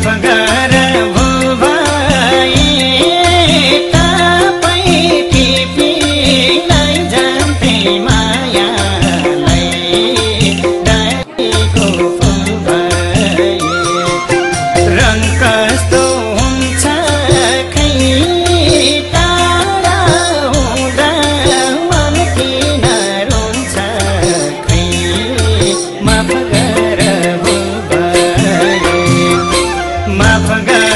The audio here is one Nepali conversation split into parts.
माफ गर भुभाइ तपाईँ टिपिलाई जान्थे मायालाई डालीको फुल भए रङ कस्तो हुन्छ खै टाढा हुँदा मन किन रुन्छ खै माफ गर भुभाइ माफ गर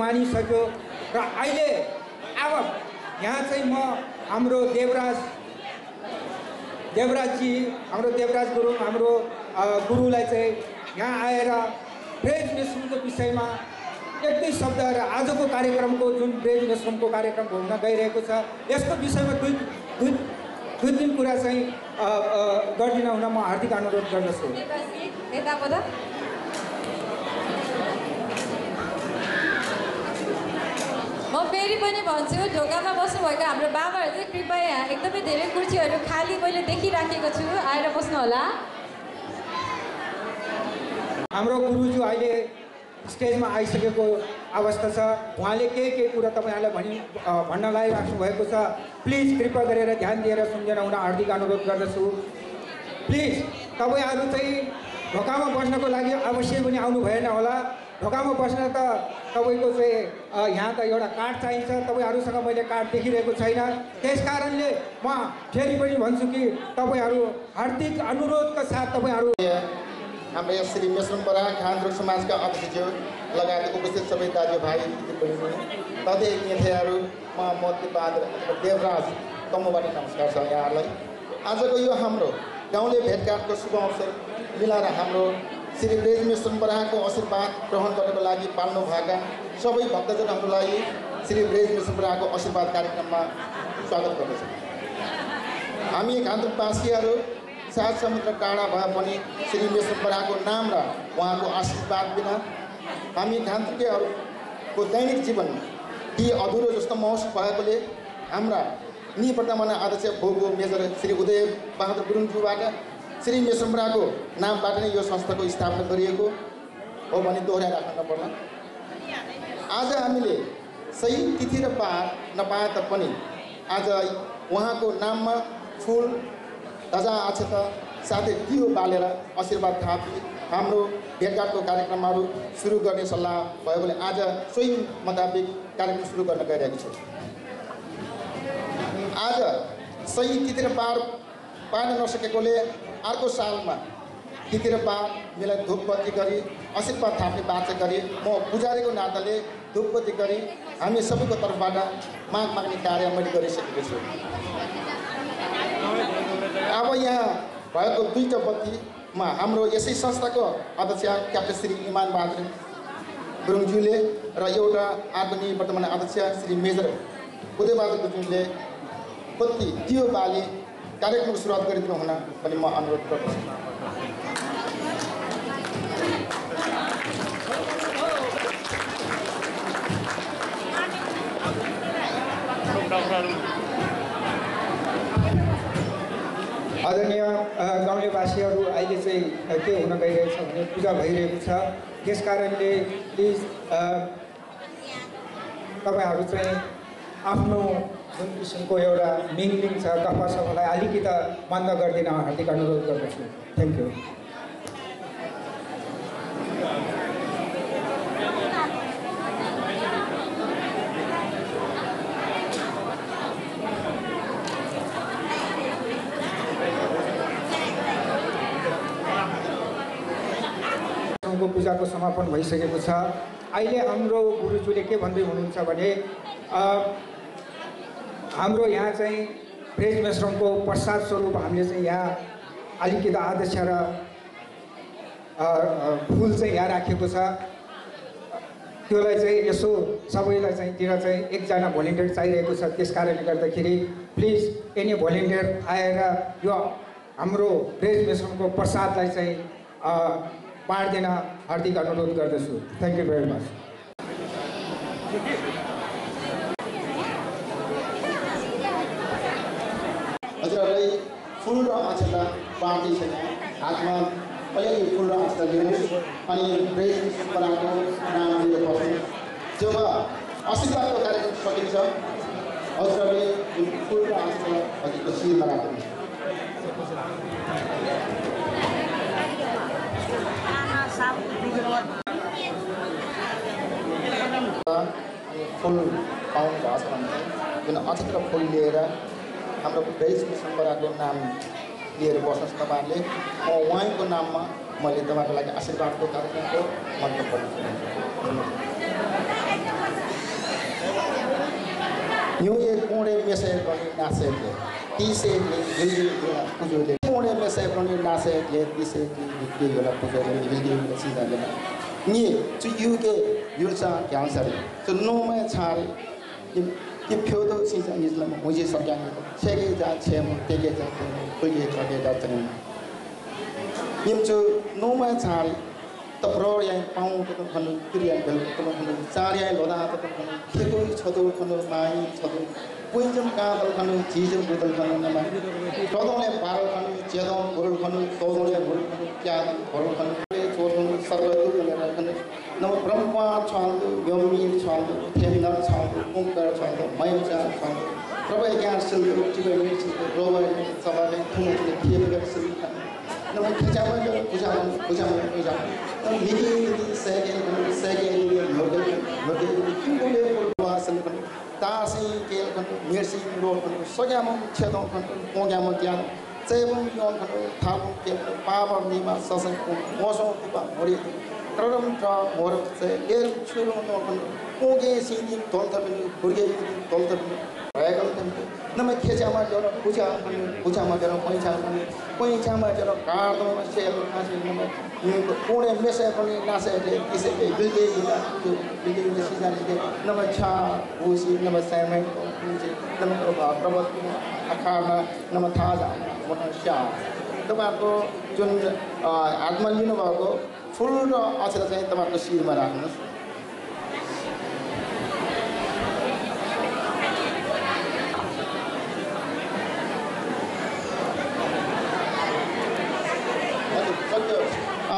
मानिसक्यो र अहिले अब यहाँ चाहिँ म हाम्रो देवराजजी हाम्रो देवराज गुरुङ हाम्रो गुरुलाई चाहिँ यहाँ आएर ब्रेज मिश्रणको विषयमा एक दुई शब्दहरू आजको कार्यक्रमको जुन ब्रेज मिश्रणको कार्यक्रम हुन गइरहेको छ यसको विषयमा दुई तिन कुरा चाहिँ गरिदिन हुन म हार्दिक अनुरोध गर्दछु। म फेरि पनि भन्छु ढोकामा बस्नुभएको हाम्रो बाबाहरू चाहिँ कृपया एकदमै धेरै कुर्सीहरू खाली मैले देखिराखेको छु, आएर बस्नु होला। हाम्रो गुरुज्यू अहिले स्टेजमा आइसकेको अवस्था छ। उहाँले केही कुरा तपाईँहरूलाई भन्न लागिराख्नु भएको छ। प्लिज कृपया गरेर ध्यान दिएर सुन्दैन हुन हार्दिक अनुरोध गर्दछु। प्लिज तपाईँहरू चाहिँ ढोकामा बस्नको लागि अवश्य पनि आउनु भएन होला। ढोकामा बस्न त तपाईँको चाहिँ यहाँ त एउटा कार्ड चाहिन्छ, तपाईँहरूसँग मैले कार्ड देखिरहेको छैन। त्यस कारणले म फेरि पनि भन्छु कि तपाईँहरू हार्दिक अनुरोधका साथ तपाईँहरू हाम्रो यहाँ श्री मेश्रम बराक खान्द्रुक समाजका अध्यक्ष लगायत उपस्थित सबै दाजुभाइ दिदीबहिनी तदै नेताहरू म मोतीबहादुर देवराज तम्बुबाट नमस्कार छ यहाँहरूलाई। आजको यो हाम्रो गाउँले भेटघाटको शुभ अवसर मिलाएर हाम्रो श्री ब्रेज मेश्रम बराकको आशीर्वाद ग्रहण गर्नको लागि पाल्नुभएका सबै भक्तजनहरूलाई श्री ब्रेज मेश्रम बराकको आशीर्वाद कार्यक्रममा स्वागत गर्दछौँ। हामी खान्द्रुकवासीहरू सात समुद्र टाढा भए पनि श्री मेश्रम बराकको नाम र उहाँको आशीर्वाद बिना हामी खान्द्रुकेहरूको दैनिक जीवन ती अधुरो जस्तो महसुस भएकोले हाम्रा निवर्तमान अध्यक्ष भोगो मेजर श्री उदय बहादुर गुरुङज्यूबाट श्री मेश्रम बराकको नामबाट नै यो संस्थाको स्थापना गरिएको हो भने दोहोऱ्याइराख्न नपर्ला। आज हामीले सही तिथि र पार नपाए तापनि आज उहाँको नाममा फुल ध्वजा अक्षता साथै दियो बालेर आशीर्वाद थापी हाम्रो भेटघाटको कार्यक्रमहरू सुरु गर्ने सल्लाह भएकोले आज सोही मुताबिक कार्यक्रम सुरु गर्न गइरहेको छु। आज सही तिथि र पार पार्न नसकेकोले अर्को सालमा तिथि र पार मिलाई धूपबत्ती गरी आशीर्वाद थाप्ने बाचा गरी म पुजारीको नाताले धूपबत्ती गरी हामी सबैको तर्फबाट माग माग्ने कार्य मैले गरिसकेको छु। अब यहाँ भएको दुईटा बत्तीमा हाम्रो यसै संस्थाको अध्यक्ष क्याप्टन श्री इमान बहादुर गुरुङज्यूले र एउटा अर्को निवर्तमान अध्यक्ष श्री मेजर उदय बहादुर गुरुङले बत्ती दियो बाली कार्यक्रमको सुरुवात गरिदिनु हुन पनि म अनुरोध गर्दछु। आदरणीय गाउँलेवासीहरू अहिले चाहिँ के हुन गइरहेछ भने पूजा भइरहेको छ। त्यस कारणले प्लिज तपाईँहरू चाहिँ आफ्नो जुन किसिमको एउटा मिङलिङ छ गफसफलाई अलिकति बन्द गरिदिन हार्दिक अनुरोध गर्दछु। Thank you. पूजाको समापन भइसकेको छ। अहिले हाम्रो गुरुज्यूले के भन्दै हुनुहुन्छ भने हाम्रो यहाँ चाहिँ ब्रेज मेश्रमको प्रसाद स्वरूप हामीले चाहिँ यहाँ अलिकति अध्यक्ष र फुल चाहिँ यहाँ राखेको छ। त्योलाई चाहिँ यसो सबैलाई चाहिँ तिर चाहिँ एकजना भोलिन्टियर चाहिरहेको छ। त्यस कारणले गर्दाखेरि प्लिज एनी भोलिन्टियर आएर यो हाम्रो ब्रेज मेश्रमको प्रसादलाई चाहिँ बाँड्दिन हार्दिक अनुरोध गर्दछु। Thank you very much. हजुरहरूलाई फुल र अक्षता बाँड्दै छैन, हातमा अलिअलि फुल र अक्षता लिनुहोस् अनि ब्रेज मेश्रम बराकको नाम लिएर बस्नु। जब आशीर्वादको कार्यक्रम सकिन्छ हजुरहरूले फुल र अक्षता हजुरको शिरमा राख्नुहोस्। फुल पाउनु भएको छ भने जुन अक्षत र फुल लिएर हाम्रो ब्रेज मेश्रम बराकको नाम लिएर बस्नुहोस् तपाईँहरूले। म उहाँको नाममा मैले तपाईँको लागि आशीर्वादको कार्यक्रमको मन्तव्य गर्छु। यो एक कोडे मेसे पनि नासेले तिसे भिडियोला पुजोले कोडे मेसे पनि नासेले तिसे भिडियोला पुजोले भिडियोला सिजाले नि चु युके युसा क्यान्सर चु नोमा छाल कि फ्योदो सिजा इस्लाम मुझे सक्याङ छेगे जा छेम तेगे जा पुगे छगे जा चन निमचु नोमा छाल तप्रो याइ पाउ त खनु क्रिया गल त खनु चार्या लोदा त खनु खेगो छदो खनु माई छदो पुइजम का दल खनु चीजम बुदल खनु नमा तोदोले बारो खनु चेदो गुरु खनु तोदोले गुरु खनु क्या गुरु खनु चोरनु सर्वदु गलेर खनु नम ब्रह्मा छालदु योमी छालदु थेमिना छालदु ओंकार छालदु मयचा छालदु प्रभु ज्ञान सिलदु जिबे सिलदु रोबे सबाले थुनु थिएबे सिलदु नम खिचामा जो पूजा लिगी सेगे मोडल किंगोले वासन तासी के मेर्सी रोल सोग्याम छेदो पोग्याम ज्ञान चेबम योन थाबु के पावर निमा ससन मोसो दिपा मोरि तरम ट्रा मोर से एल छुरो नो पोगे सिनि तोलतबिन बुर्गे तोलतबिन रायगल नम खेचामा जो पूजामा जो पैछामा जो कार्डो सेल खासि नम कोडे मेसे पनि नासेले किसेले बिल्डे बिल्डे सिजाले नम छा ओसी नम साइमेन नम प्रबत अखामा नम थाजा मनुष्य तपाईहरुको जुन आत्मा लिनु भएको फुल र अक्षर चाहिँ तपाईहरुको शिरमा राख्नुस्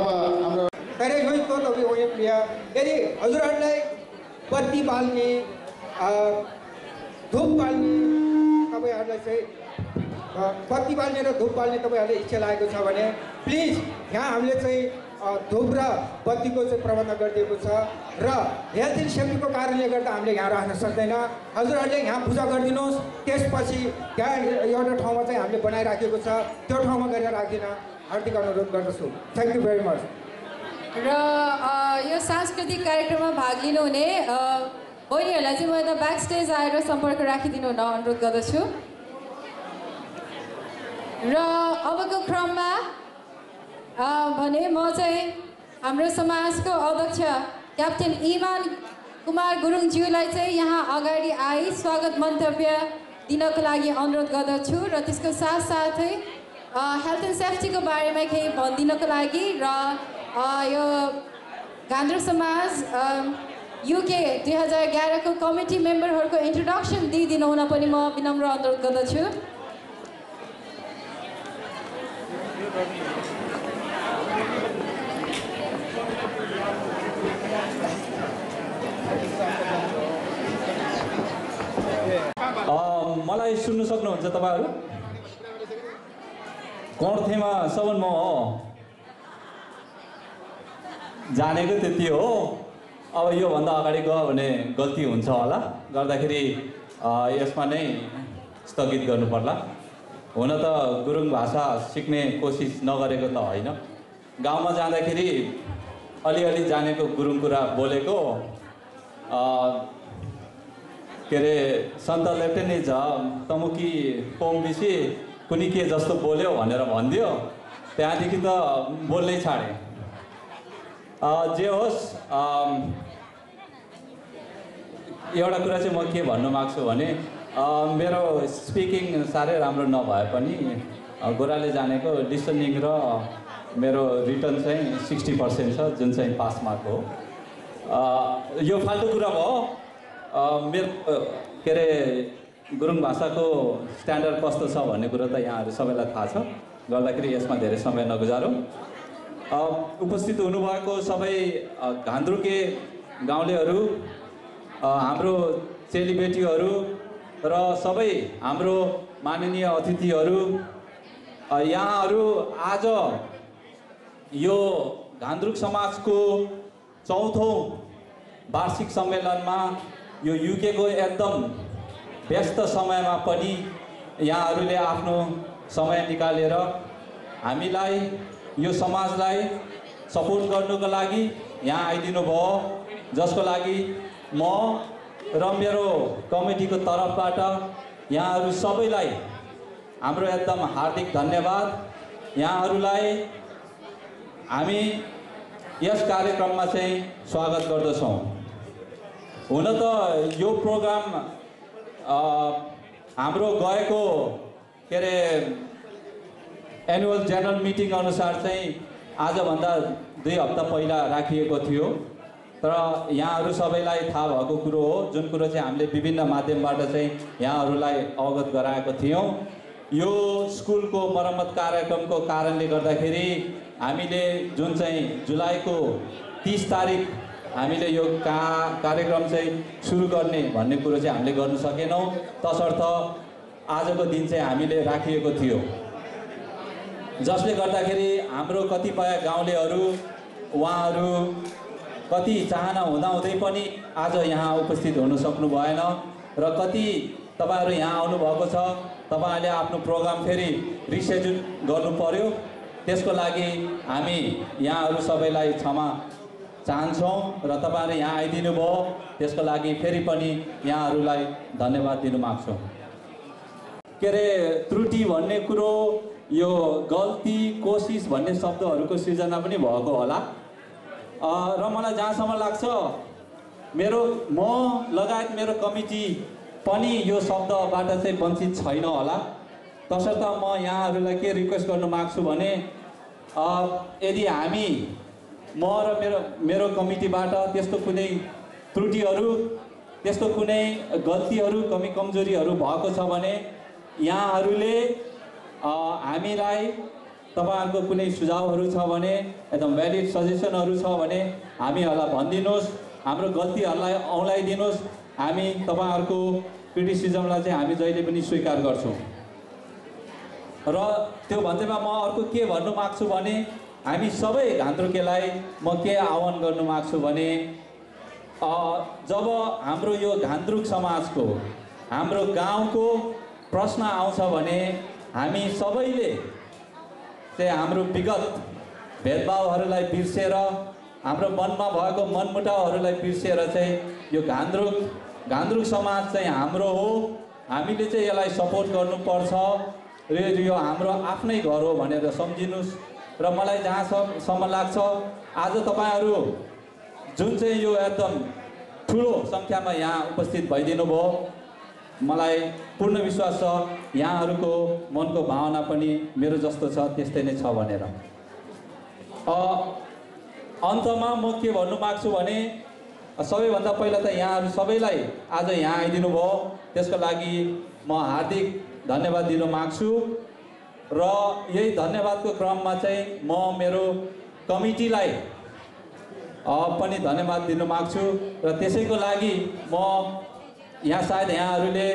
अब हाम्रो तर यो तो तपाईँ हो प्रिय यदि हजुरहरूलाई बत्ती बाल्ने धूप बाल्ने तपाईहरुलाई चाहिँ बत्ती बाल्ने र धूप बाल्ने तपाईहरुले इच्छा लागेको छ भने प्लिज यहाँ हामीले चाहिँ धूप र बत्तीको चाहिँ प्रबन्ध गरिदिएको छ र हेल्थ एन्ड सेफ्टीको कारणले गर्दा हामीले यहाँ राख्न सक्दैन हजुरहरूले यहाँ पूजा गरिदिनुहोस् त्यसपछि त्यहाँ एउटा ठाउँमा चाहिँ हामीले बनाइराखेको छ त्यो ठाउँमा गरेर राख्दिन हार्दिक अनुरोध गर्दछु थ्याङ्क यू भेरी मच र यो सांस्कृतिक कार्यक्रममा भाग लिनुहुने बहिनीहरूलाई चाहिँ म यता ब्याक स्टेज आएर सम्पर्क राखिदिनु हुन अनुरोध गर्दछु र अबको क्रममा भने म चाहिँ हाम्रो समाजको अध्यक्ष क्याप्टेन इमान कुमार गुरुङज्यूलाई चाहिँ यहाँ अगाडि आई स्वागत मन्तव्य दिनको लागि अनुरोध गर्दछु र त्यसको साथसाथै हेल्थ एन्ड सेफ्टीको बारेमा केही भनिदिनको लागि र यो गान्द्रुक समाज युके 2011 को कमिटी मेम्बरहरूको इन्ट्रोडक्सन दिइदिनु हुन पनि म विनम्र अनुरोध गर्दछु मलाई सुन्नु सक्नुहुन्छ तपाईहरु कण्ठेमा सबन म हो जानेको त्यति हो अब यो भन्दा अगाडि गयो भने गल्ती हुन्छ होला गर्दाखेरि यसमा नै स्थगित गर्नु पर्ला हुन त गुरुङ भाषा सिक्ने कोसिस नगरेको त हैन गाउँमा जाँदाखेरि अलिअलि जानेको गुरुङ कुरा बोलेको के रे सन्त लेफ्टेने झ तमुकी पोम्बिसी कुनी के जस्तो बोल्यो भनेर भन्दियो त्यहाँदेखि त बोल्नै छाडे जे होस् एउटा कुरा चाहिँ म के भन्न माग्छु भने मेरो स्पिकिङ साह्रै राम्रो नभए पनि गोराले जानेको लिसनिङ र मेरो रिटर्न चाहिँ 60% छ जुन चाहिँ पास मार्क हो यो फाल्टु कुरा भयो मेरो के अरे गुरुङ भाषाको स्ट्यान्डर्ड कस्तो छ भन्ने कुरा त यहाँहरू सबैलाई थाहा छ गर्दाखेरि यसमा धेरै समय नगुजारौँ उपस्थित हुनुभएको सबै घान्द्रुके गाउँलेहरू हाम्रो चेलीबेटीहरू र सबै हाम्रो माननीय अतिथिहरू यहाँहरू आज यो घान्द्रुक समाजको 4औं वार्षिक सम्मेलनमा यो युके को एकदम व्यस्त समयमा पनि यहाँहरूले आफ्नो समय निकालेर हामीलाई यो समाजलाई सपोर्ट गर्नुको लागि यहाँ आइदिनु भयो जसको लागि म र मेरो कमिटीको तर्फबाट यहाँहरू सबैलाई हाम्रो एकदम हार्दिक धन्यवाद। यहाँहरूलाई हामी यस कार्यक्रममा चाहिँ स्वागत गर्दछौँ। हुन त यो प्रोग्राम हाम्रो गएको के अरे एनुअल जेनरल मिटिङ अनुसार चाहिँ आजभन्दा 2 हप्ता पहिला राखिएको थियो, तर यहाँहरू सबैलाई थाहा भएको कुरो हो, जुन कुरो चाहिँ हामीले विभिन्न माध्यमबाट चाहिँ यहाँहरूलाई अवगत गराएको थियौँ। यो स्कुलको मर्मत कार्यक्रमको कारणले गर्दाखेरि हामीले जुन चाहिँ जुलाईको 30 तारिक हामीले यो कार्यक्रम चाहिँ सुरु गर्ने भन्ने कुरो चाहिँ हामीले गर्न सकेनौँ। तसर्थ आजको दिन चाहिँ हामीले राखिएको थियो, जसले गर्दाखेरि हाम्रो कतिपय गाउँलेहरू उहाँहरू कति चाहना हुँदाहुँदै पनि आज यहाँ उपस्थित हुन सक्नु भएन र कति तपाईहरु यहाँ आउनु भएको छ, तपाईहरुले आफ्नो प्रोग्राम फेरि रिसेड्युल गर्नु पर्यो। त्यसको लागि हामी यहाँहरू सबैलाई क्षमा चाहन्छौँ र तपाईहरु यहाँ आइदिनु भयो, त्यसको लागि फेरि पनि यहाँहरूलाई धन्यवाद दिन माग्छौँ। के अरे त्रुटि भन्ने कुरो, यो गल्ती कोसिस भन्ने शब्दहरूको सृजना पनि भएको होला र मलाई जहाँसम्म लाग्छ म लगायत मेरो कमिटी पनि यो शब्दबाट चाहिँ वञ्चित छैन होला। तसर्थ म यहाँहरूलाई के रिक्वेस्ट गर्न माग्छु भने यदि हामी म र मेरो कमिटीबाट त्यस्तो कुनै त्रुटिहरू, त्यस्तो कुनै गल्तीहरू, कमी कमजोरीहरू भएको छ भने यहाँहरूले हामीलाई तपाईहरुको कुनै सुझावहरू छ भने, एकदम भ्यालिड सजेसनहरू छ भने हामीहरूलाई भनिदिनुहोस्, हाम्रो गल्तीहरूलाई औँलाइदिनुहोस्। हामी तपाईहरुको क्रिटिसिजमलाई चाहिँ हामी जहिले पनि स्वीकार गर्छौँ। र त्यो भन्दैमा म अर्को के भन्नु माग्छु भने हामी सबै घान्द्रुकेलाई म के आह्वान गर्नु माग्छु भने जब हाम्रो यो घान्द्रुक समाजको, हाम्रो गाउँको प्रश्न आउँछ भने हामी सबैले चाहिँ हाम्रो विगत भेदभावहरूलाई बिर्सेर, हाम्रो मनमा भएको मनमुटावहरूलाई बिर्सेर चाहिँ यो घान्द्रुक समाज चाहिँ हाम्रो हो, हामीले चाहिँ यसलाई सपोर्ट गर्नुपर्छ र यो हाम्रो आफ्नै घर हो भनेर सम्झिनुहोस्। र मलाई जहाँसम्म लाग्छ आज तपाईहरु जुन चाहिँ यो एकदम ठुलो सङ्ख्यामा यहाँ उपस्थित भइदिनु भयो, मलाई पूर्ण विश्वास छ यहाँहरूको मनको भावना पनि मेरो जस्तो छ, त्यस्तै नै छ भनेर। अन्तमा म के भन्नु माग्छु भने सबैभन्दा पहिला त यहाँहरू सबैलाई आज यहाँ आइदिनु भयो, त्यसको लागि म हार्दिक धन्यवाद दिन माग्छु। र यही धन्यवादको क्रममा चाहिँ म मेरो कमिटीलाई पनि धन्यवाद दिन माग्छु। र त्यसैको लागि म यहाँ सायद यहाँहरूले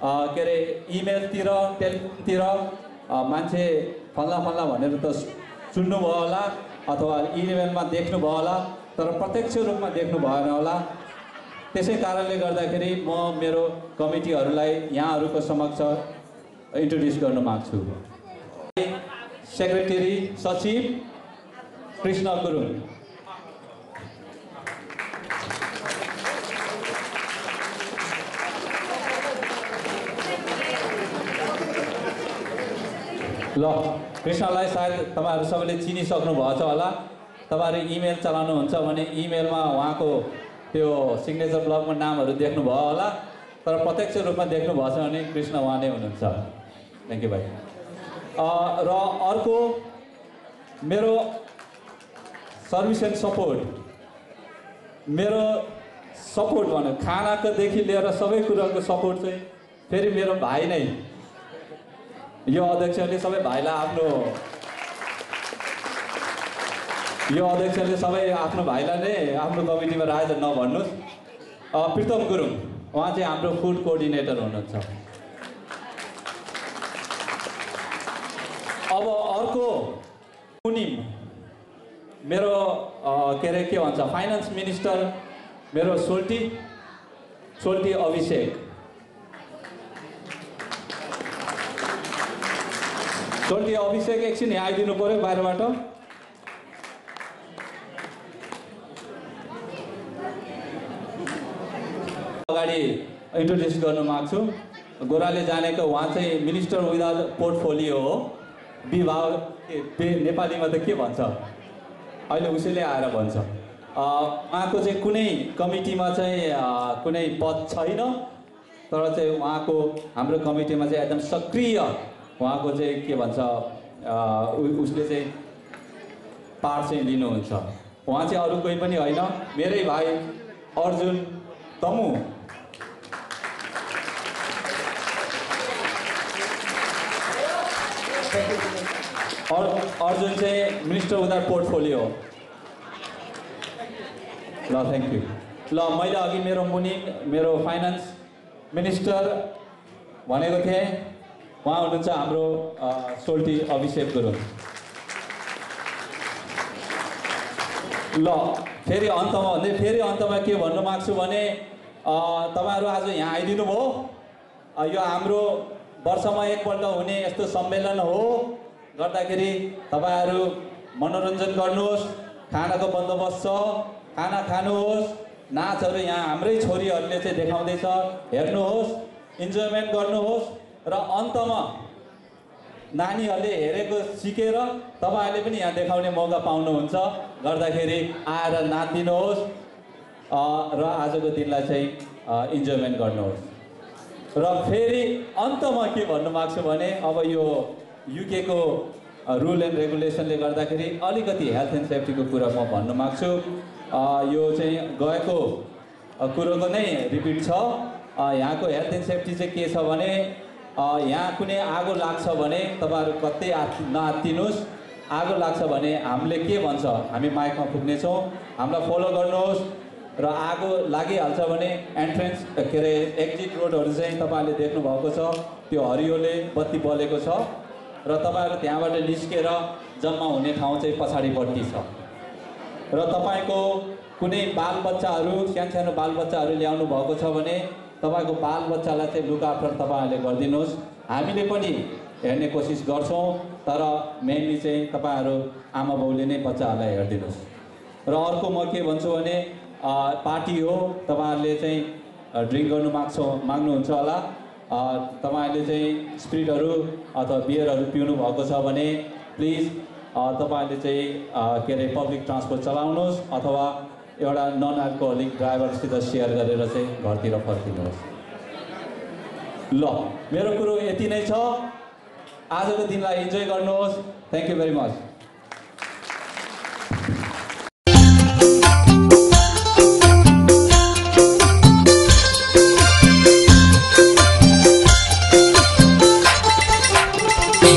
के अरे इमेलतिर, टेलिफोनतिर मान्छे फल्ला भनेर त सुन्नुभयो होला अथवा इमेलमा देख्नुभयो होला, तर प्रत्यक्ष रूपमा देख्नु भएन होला। त्यसै कारणले गर्दाखेरि म मेरो कमिटीहरूलाई यहाँहरूको समक्ष इन्ट्रोड्युस गर्न माग्छु। सेक्रेटरी सचिव कृष्ण गुरुङ, ल कृष्णलाई सायद तपाईहरु सबैले चिनिसक्नु भएछ होला। तपाईहरु इमेल चलाउनुहुन्छ भने इमेलमा उहाँको त्यो सिग्नेचर ब्लकमा नामहरू देख्नुभयो होला, तर प्रत्यक्ष रूपमा देख्नु भएछ भने कृष्ण उहाँ नै हुनुहुन्छ। थ्याङ्क यू भाइ। र अर्को मेरो सर्भिस एन्ड सपोर्ट, मेरो सपोर्ट भन्नु खानाकोदेखि लिएर सबै कुराको सपोर्ट चाहिँ फेरि मेरो भाइ नै, यो अध्यक्षले सबै भाइलाई आफ्नो भाइलाई नै आफ्नो कमिटीमा राखेर नभन्नुहोस्। प्रितम गुरुङ, उहाँ चाहिँ हाम्रो फुड कोअर्डिनेटर हुनुहुन्छ। अब अर्को मुनिम, मेरो के अरे के भन्छ फाइनान्स मिनिस्टर मेरो सोल्टी अभिषेक। सोल्टी अभिषेक एकछिन यहाँ आइदिनु पर्यो बाहिरबाट। अगाडि अगाडि इन्ट्रोड्युस गर्न माग्छु। गोराले जानेको उहाँ चाहिँ मिनिस्टर विदाउट पोर्टफोलियो हो। विभाग नेपालीमा त के भन्छ, अहिले उसैले आएर भन्छ। उहाँको चाहिँ कुनै कमिटीमा चाहिँ कुनै पद छैन, तर चाहिँ उहाँको हाम्रो कमिटीमा चाहिँ एकदम सक्रिय उहाँको चाहिँ के भन्छ उसले चाहिँ पार्ट चाहिँ लिनुहुन्छ। उहाँ चाहिँ अरू कोही पनि होइन, मेरै भाइ अर्जुन तमु। अर्जुन चाहिँ मिनिस्टर विदाउट पोर्टफोलियो हो। ल थ्याङ्क यू। ल मैले अघि मेरो फाइनेन्स मिनिस्टर भनेको थिएँ, उहाँ हुनुहुन्छ हाम्रो सोल्टी अभिषेक गुरुङ। ल फेरि अन्तमा के भन्न माग्छु भने तपाईँहरू आज यहाँ आइदिनु भयो। यो हाम्रो वर्षमा एकपल्ट हुने यस्तो सम्मेलन हो, गर्दाखेरि तपाईँहरू मनोरञ्जन गर्नुहोस्, खानाको बन्दोबस्त छ, खाना खानुहोस्, नाचहरू यहाँ हाम्रै छोरीहरूले चाहिँ देखाउँदैछ, हेर्नुहोस्, इन्जोयमेन्ट गर्नुहोस् र अन्तमा नानीहरूले हेरेको सिकेर तपाईँहरूले पनि यहाँ देखाउने मौका पाउनुहुन्छ, गर्दाखेरि आएर नाचिदिनुहोस् र आजको दिनलाई चाहिँ इन्जोयमेन्ट गर्नुहोस्। र फेरि अन्तमा के भन्नु माग्छु भने अब यो युकेको रुल एन्ड रेगुलेसनले गर्दाखेरि अलिकति हेल्थ एन्ड सेफ्टीको कुरा म भन्न माग्छु। यो चाहिँ गएको कुरोको नै रिपिट छ। यहाँको हेल्थ एन्ड सेफ्टी चाहिँ के छ भने यहाँ कुनै आगो लाग्छ भने तपाईँहरू कतै नआत्तिनुहोस्। आगो लाग्छ भने हामीले के भन्छ, हामी माइकमा पुग्नेछौँ, हामीलाई फलो गर्नुहोस्। र आगो लागिहाल्छ भने एन्ट्रेन्स के अरे एक्जिट रोडहरू चाहिँ तपाईँहरूले देख्नुभएको छ, त्यो हरियोले बत्ती बलेको छ र तपाईँहरू त्यहाँबाट निस्केर जम्मा हुने ठाउँ चाहिँ पछाडिपट्टि छ। र तपाईँको कुनै बालबच्चाहरू सानो बालबच्चाहरू ल्याउनु भएको छ भने तपाईँको बालबच्चालाई चाहिँ लुक आफ्टर तपाईँहरूले गरिदिनुहोस्। हामीले पनि हेर्ने कोसिस गर्छौँ, तर मेनली चाहिँ तपाईँहरू आमा बाउले नै बच्चाहरूलाई हेरिदिनुहोस्। र अर्को म के भन्छु भने पार्टी हो, तपाईँहरूले चाहिँ ड्रिङ्क गर्नु माग्नुहुन्छ होला। तपाईँहरूले चाहिँ स्पिरिटहरू अथवा बियरहरू पिउनु भएको छ भने प्लिज तपाईँहरूले चाहिँ के अरे पब्लिक ट्रान्सपोर्ट चलाउनुहोस् अथवा एउटा नन अल्कोहलिक ड्राइभरसित सेयर गरेर चाहिँ घरतिर फर्किनुहोस्। ल मेरो कुरो यति नै छ। आजको दिनलाई इन्जोय गर्नुहोस्। Thank you very much.